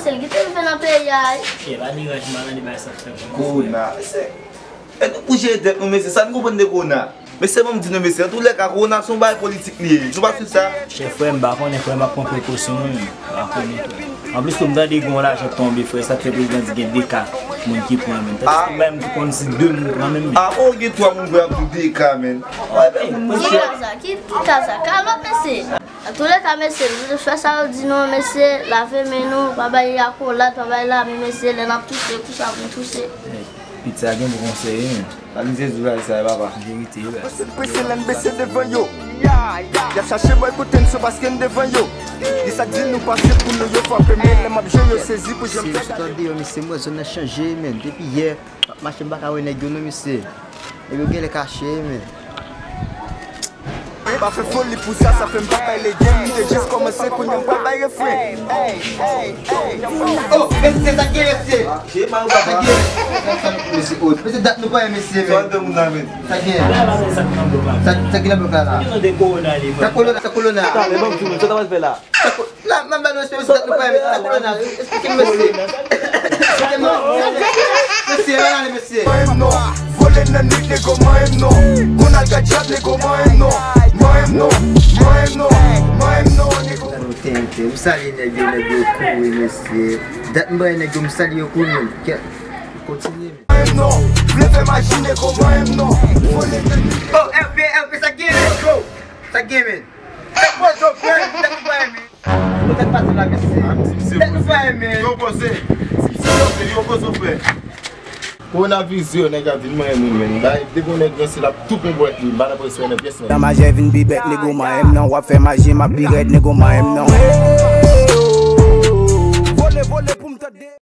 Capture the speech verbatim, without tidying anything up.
Sèl ki te rive nan peyi a, wi. E pa deranje maladi bay sa fè pou nou. Kowona, mesye. E nou bouje tèt nou, mesye, sa nou konprann de kowona? Mesye, ban m di nou, mesye, antoulèka, kowona se yon bagay politik li ye, nou pa swiv sa? Chè, frè, m pa konnen, frè, m ap pran prekosyon, wi, m pa konnen, frè. Anplis tou, m tande gen yon lajan k tonbe, frè, sa k fè prezidan di gen de ka moun ki pran, menm. Tandiske m menm, m konn si de moun pran menm. A, o, gen twa moun, frè, ap di de ka, menn. Ki ka sa? Ki, ki ka sa? Kalòt, mesye. Antoulèka, mesye, nou te fè sa yo di nou an, mesye, lave men nou, pa bay akolad, pa bay lamen, mesye, lè n ap touse, kousa pou n touse. Pit sa gen pou konseye, men. Pa mize zoulay sa, papa. Verite, wi. Prese, prese, lè n bese devan yo. Y ap chache bòy kote n sou paske n devan yo. Di sa k di nou pase pou nou yo frape, men lè m ap jwe yo sezi pou jan m fè gade. Sou deyò, mesye, m wè zòn nan chanje, men. Depi yè, m ap mache, m pa ka wè nèg yo non, mesye. Nèg yo genlè kache, men. Pa fè foli pou sa, sa fè m pa bay legend. M te jis kòmanse, kounye a m pral bay refren. Oh, mesye, sa k gen, mesye? Mesye, oh, mesye, dat nou pa wè, mesye, men. Sa k gen? Sa, sa ki nan blòk la, la? Sa kowona, sa kowona. Talè, ban m di mwen, sa ta pral fè la? La, m ap ba nou eksplike, nou pa, sa kowona, eksplike m, mesye. Eksplike m, mesye, la, mesye. Mwen menm non, vole nan nwit, nego, mwen menm non. Kounal gadjat, nego, mwen menm non. Mwen menm non, mwen menm non, mwen menm non, nego. Tenten, tenten. M salye nèg yo, nèg yo kouri, mesye. Dat m bay nèg yo, m salye yo kouri, men. Kè, kontinye, men. Mwen menm non, vle fè maji, nego, mwen menm non. Vole nan nwit. Oh, L P, L P, sa gen, let's go. Sa gen, men. Sa poze w, frè, dat m bay, men. Ou tèt pati la, mesye. Tèt nou pa renmen. Yo poze. Yo poze, frè. Kowonaviris yo, nèg ap vin manyen nou, men. Bay, depi yon nèg ranse, l ap tou pran bwèt li. M pa nan respè nan pyès, men. Nan majè vin pi bèt, nego, manyen m non. W ap fè maji, m ap pi rèd, nego, manyen m non. Vole, vole.